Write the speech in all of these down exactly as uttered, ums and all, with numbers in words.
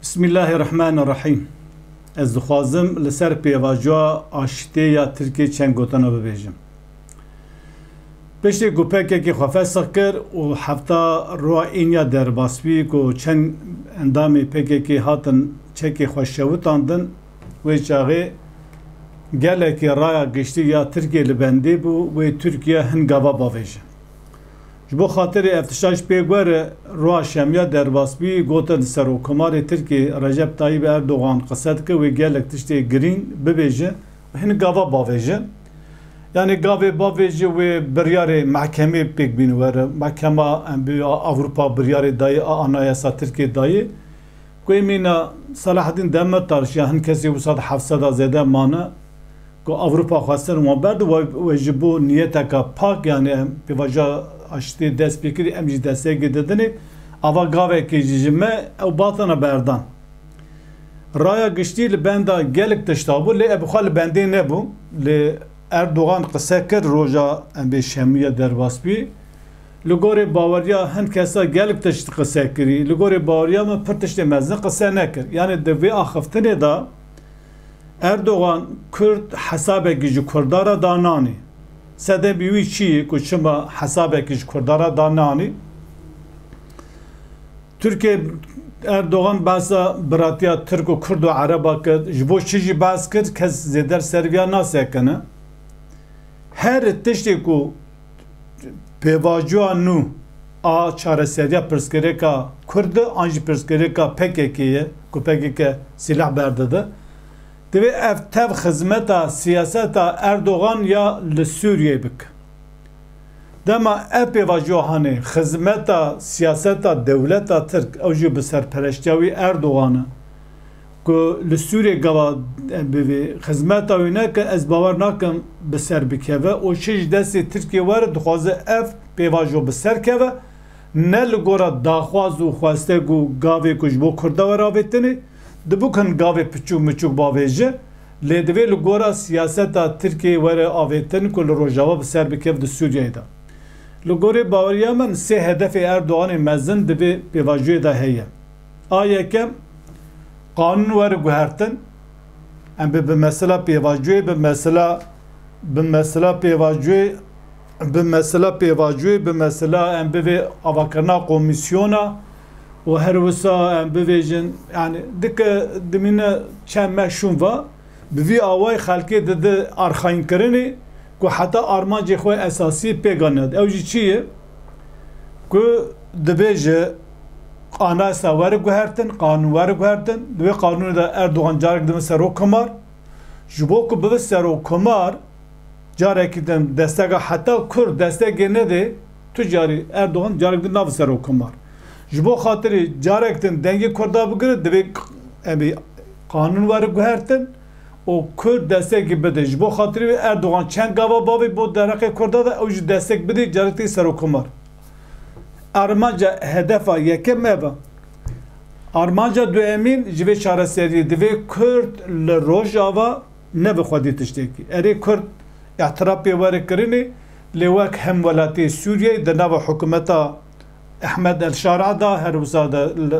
Bismillahirrahmanirrahîm. Ez dixwazim li ser pêvajoya aştiyê ya Tirkiyê çend gotana bibêjim. Piştî ku P K K xwe fesix kir û hefta roja înya derbas bî ku çend endamê P K K hatin çekê xwe şewitandin, wê çaxê gelekî raya giştî ya Tirkiyê li bendê bû, wê Tirkiye hin gava bavêje. Ji bo xatirê ev tişta ji pê guhere, roja şemiya derbas bî, gotin Serokkomarê Tirkiyê Recep Tayyip Erdogan qise dike, wê gelek tiştê girîng bibêje, hin gava bavêje. Yanî gavê bavêje wê biryarê mehkemê pêk bîne were. Mehkema em bi Ewropa biryarê dayê, a anayasa Tirkiyê dayê. Ku mîna Selahaddin Demirtaş ya hin kesê wisa di heft sed a zêde mane, ku Ewropa xwestin wan berdin, we, we ji bo niyeteka pak, yanî em pêvajoya aştiyê dest pê kirî, em jî destekê didinê. Ava gavekê jî ji me ew batana berdan. Raya giştî li benda gelek tişta bû, lê ev xwe li bendê nebû. Lê Erdogan qise kir, roja em bê şemiya derbas bî. Li gorê baweriya hin kesa gelek tişt qise kirî. Li gorê baweriya min pir tiştê mezin qise nekir. Yanî di vê axiftinê de Erdogan Kurd hesabekî ji Kurda re da nanî. Sedemî wî çi ye ku çima hesabekî ji Kurda re da nanî? Tirkiye, Erdogan behsa biratiya Tirk û Kurd û Ereba kir. Ji bo çi jî behs kir, kes zêder ser viya nasekine. Her tiştê ku pêvajoya nû a çareseriya pirsgirêka Kurd e, an jî pirsgirêka P K K ye, ku P K K sîleh berdide, divê ev tev xizmeta siyaseta Erdogan ya li Sûriyeyê bike. Dema ev pêvajoya hanê xizmeta siyaseta dewleta Tirk, ew jî bi serpereştiya wî Erdogan e, ku li Sûriyê gava bivê xizmeta wî neke, ez bawer nakim bi ser bikeve û çi ji destê Tirkiyê were, dixwaze ev pêvajo bi ser keve, ne li gora daxwaz û xwestek û gavê ku ji bo Kurda were avêtinê, dibûk hin gavê piçûk miçûk bavêje, lê divê li gora siyaseta Tirkiyeyê were avêtin ku li Rojava bi ser bikeve di Sûriyeyê de. Li gorî baweriya min sê hedefê Erdoganê mezin di vê pêvajoyê de heye. A yekem, qanûn were guhertin. Em bi, bi mesela pêvajoyê, bi mesela, bi mesela pêvajoyê, bi mesela pêvajoyê, bi mesela em bivê avakirina komîsyona û her wisa em bivêjin, yani dike dimîne çend meh şûn va, bi vî awayî xelkê dide arxayînkirinê ku heta armancê xwe esasî pêk anîne. Ew jî çi ye? Ku dibêje anayasa were guhertin, qanûn were guhertin. Di wê qanûnê de Erdogan carek dibin serokkomar. Ji bo ku bibe serokkomar, carekî din desteka heta Kurd destekê nedê, tu carî Erdogan carek din nabe serokkomar. Ji bo xatirî carek din dengê Kurda bigire, divê em ê qanûn were guhertin û Kurd destekî bide. Ji bo xatirî wê Erdogan çend gava bavê bo derheqê Kurda de, ew jî destek bidê, carek tê serokkomar. Armanca hedefa yekem ev e. Armanca duyemîn ji vê çareseriyê divê Kurd li Rojava nebe xwedî tiştekî. Erê Kurd îtiraf pê were kirinê, lê wek hemwelatiyê Sûriyeyê di nava hikûmeta Ehmed El Şara de, her wisa de li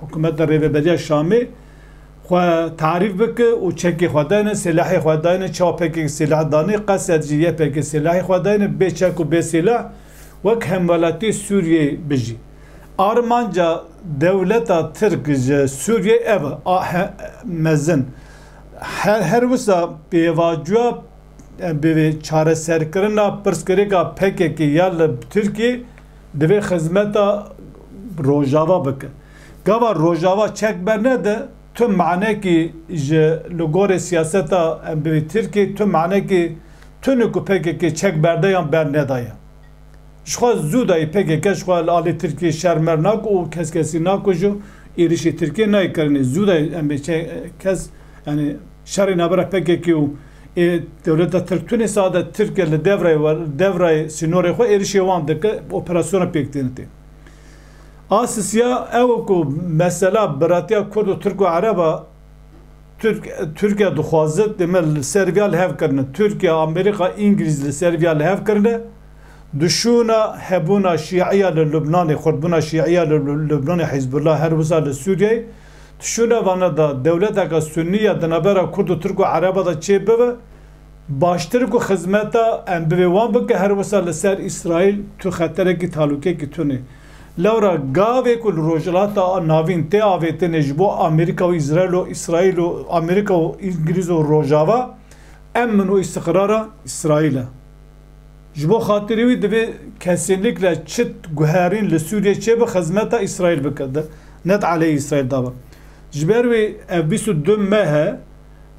hikûmeta Rêveberiya Şamê xwe tarîf bike û çekê xwe dayne, silahê xwe dayne, çawa P K K silah danê, qesed jî Y P G silahê xwe dayne, bê çek û bê silah wek hemwelatiyê Sûriyeyê bijî. Armanca dewleta Tirk ji Sûriyeyê ev e, a he-, mezin. Her, her wisa pêvajoya, e, bi çareserkirina pirsgirêka P K K ya li Tirkiyê divê xizmeta Rojava bike. Gava Rojava çek bernede, tu manekî ji li gorê siyaseta, em bivê Tirkiyê, tu manekî tune ku P K K çek berdayan bernedaye. Ji xwe zû dayî P K K ji xwe li alî Tirkiyê şer mer nake û kes kesî nakuj û êrişê Tirkiyê nayê kirinê. Zû dayî em bê çe-, kes, yani şerê navbera P K K û ê dewleta Tirk tune sade Tirkiye li devrayê we-, devrayê sînorê xwe êrişê wan dike, operasyona pêk têne tê. A sisiya ew ku mesela biratiya Kurd û Tirk û Ereba Tirk-, Tirkiye dixwaze, deme li ser viya li hev kirine. Tirkiye, Amerîka, Îngilîz li ser viya li hev kirine. Duşûna hebûna Şîiya li Lubnanê, xurtbûna Şîiya li Lu-, Lubnanê, Hizbullah, her wisa li Sûriyeyê, Şûna vana de dewleteke Sunnî ya di navbera Kurd û Tirk û Ereba de çê bibe, baştir ku xizmeta em bivê wan bike, her wisa li ser Îsraîl tu xeterekî talûkekî tune. Lewra gavê ku li Rojhilata Navîn tê avêtinê ji bo Amerîka û Îsraîl û Îsraîl û Amerîka û Îngilîz û Rojava, emn û îstiqrara Îsraîl e. Ji bo xatirê wî divê kesînlikle çi guherîn li Sûriyê çêbe xizmeta Îsraîl bike, de, net aleyhê Îsraîl dabe. Ji ber wê ev bîst û du meh e,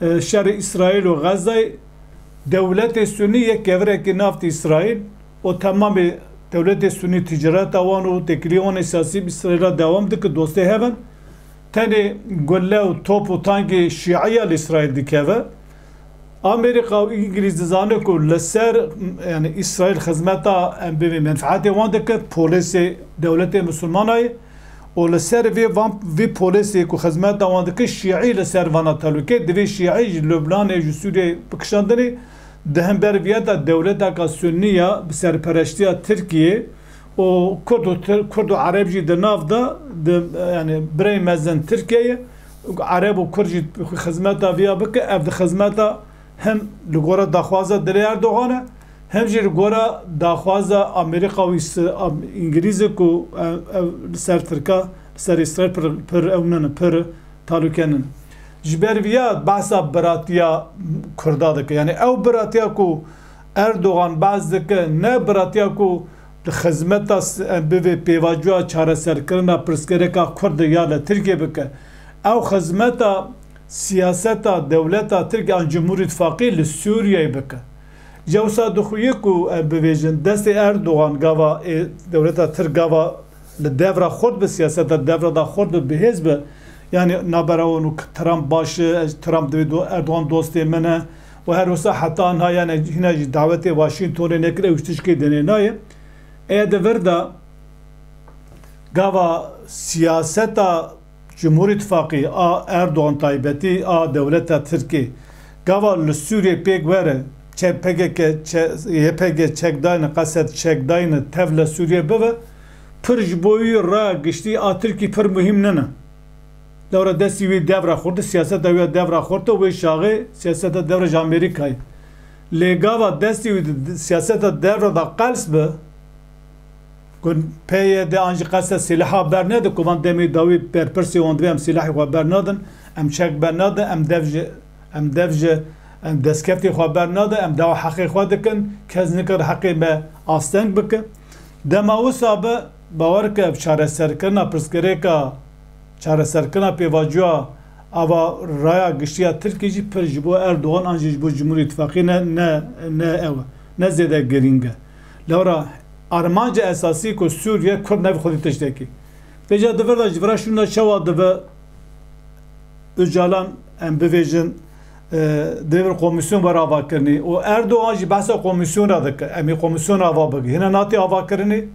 e, şerê Îsraîl û Xezayê dewletê Sunî yek kevirekî navtî Îsraîl û temamê dewletê Sunî ticareta wan û têkiliyê wan ê siyasî bi Îsraîla dewam dike, dostê hev in. Tenê gule û top û tankê şîiya li Îsraîl dikeve. Amerîka û Îngilîz dizane ku li ser, yanî Îsraîl xizmeta em bivê menfeetê wan dike, polêsê dewletê misilmana ye û li ser vê van, vê polêsê ku xizmeta wan dike, şîî li ser vana telûke, divê şîî ji Lubnanê, ji Sûriyeyê bikişandinê, di hember viya de dewleteka Sunnî ya bi serpereştiya Tirkiyê û Kurd û Tir-, Kurd û Ereb jî di nav de, di, yanî birey mezin Tirkiye ye. Ereb û Kurd jî xizmeta viya bike, ev di xizmeta hem li gora daxwaza dilê Erdogan e, hem jî li gora daxwaza Amerîka û Îs-, Am-, Îngilîzê ku, e, ev li ser Tirka, li ser Îsraîl pir, pir ew nene, pir talûke nene. Ji ber viya behsa biratiya Kurda dike. Yanî ew biratiya ku Erdogan behs dike, ne biratiya ku di xizmeta s-, bivê pêvajoya çareserkirina pirsgirêka Kurd ya li Tirkiyê bike. Ew xizmeta siyaseta dewleta Tirk an Cumhur Îttifaqî li Sûriyeyê bike. Ji wisa dixuye ku em bivêjin destê Erdogan gava ê dewleta Tirk gava li devra xurt bi siyaseta devra da xurt bi bihêz bi. Yanî nabera wan û Trump baş e, Trump divê do-, Erdogan dostê min e û her wisa heta niha yani hîna jî dawetê Washingtonê nekir ew ji tişkê dinê nayê. Ê di vir de gava siyaseta Cumhur Îttifaqî a Erdogan taybetî a dewleta Tirkê gava li Sûriyê pêk were, çe-, P K K, çe-, Y P G çekdayne, qesed çekdayne tev li Sûriyê bibe, pir ji bo wî raya giştî a Tirkî pir muhîm nine. Lewra destî wî devra xurt, siyaseta wî ya devra xurt, wê şaxê siyaseta devra ji Amerîkayê. Lê gava destî wî di siyaseta devra da qels bi, ku P Y D an jî qese sîlaha bernede, ku van demê dawî berpirsê wan divê em sîlahê xwe bernadin, em çek bernadin, em dev ji, em dev ji, em destkeftê xwe bernadin, em dawa heqê xwe dikin, kes nikir heqê me asteng bike. Dema wisa be, bawer ke ev çareserkirina pirsgirêka, çareserkirina pêvajoya ava raya giştî ya Tirkî jî pir ji bo Erdogan an jî ji bo Cumhur Îttifaqî ne, ne, ne ew e, ne zêde girîng e. Lewra armanca esasî ku Sûriye Kurd navê xwedî tiştekî. Vêca di vir de ji vira şûna çawa dibe Ocalan em bivêjin, e, divê bir komîsyon were avakirinê û Erdogan jî behsa komîsyona dike. Em ê komîsyon ava bike. Hîna natê avakirinê.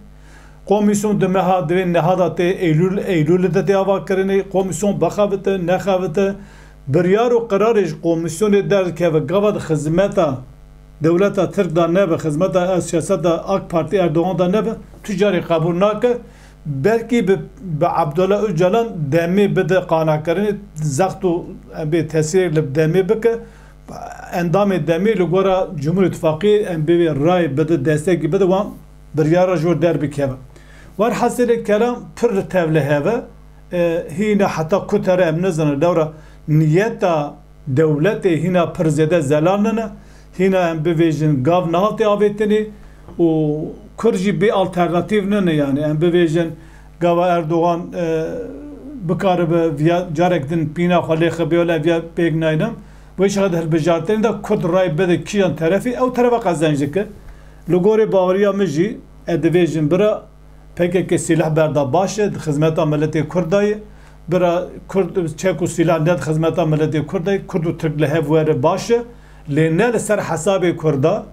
Komîsyon di meha divê neha de tê Eylûl, Eylûlê de tê avakirinê. Komîsyon bixebite, nexebite. Biryar û qirarê ji komîsyonê derdikeve, gava di xizmeta dewleta Tirk de nebe, xizmeta siyaseta AK Partî Erdogan de nebe, tu carê qebûl nake. Belkî bi, bi Abdullah Ocalan demê bide qanakirinê, zext û em bê tesîrek li demê bike, endamê demê li gora Cumhur Îttifaqî em bê rayê bide, destekî bide, wan biryara jor derbikeve. Werhesilê kelam pir li tevliheve, e, hîna heta ku tere em nizanin, lewra niyeta dewletê hîna pir zêde zelal nene, hîna em bivêjin gav nehate avêtinê û Kurd jî bê alternatîf nene, yani em bivêjin gava Erdogan, e, bikaribe viya carek din pîna xwe lê xibê wele viya pêk naynim. Wê şexet hilbijartinê de Kurd ray bide kîjan terefî, ew terefa qezenc dike. Li gorê baweriya min jî, e, divêjin bira P K K sîleh berda baş e, di xizmeta miletê Kurd de ye. Bira Kurd çek û sîleh ne di xizmeta miletê Kurd de ye. Kurd û Tirk li hev were baş e. Lê ne li ser hesabê Kurda.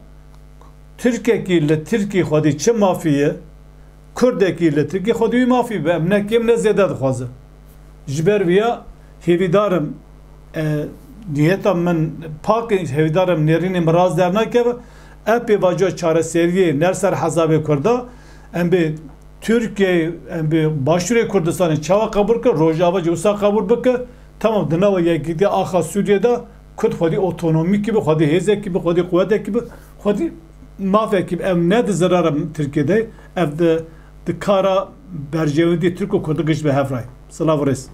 Tirkekî li Tirkî xwedî çi mafî ye? Kurdekî li Tirkî xwedî wî mafî be. Em ne kêm ne zêde dixwazin. Ji ber viya hêvîdar im, e, niyeta min pak e, hêvîdar im nêrînê min rast dernakeve. Ev pêvajoya çareseriyê ne li ser hesabê Kurda, em bê Tirkiye em bi Başûrê Kurdistanê çawa qebûl kir, Rojava jî wisa qebûl bike, tamam, di nava yekîtiya axa Sûriyê de Kurd xwedî otonomîkî bi, xwedî hêzekî bi, xwedî quwetekî bi, xwedî mafekî bi. Ev ne di zerara Tirkiye de, ev di, di kara berjewendî Tirk û Kurd giş bi hev re ye. Silav û rêz.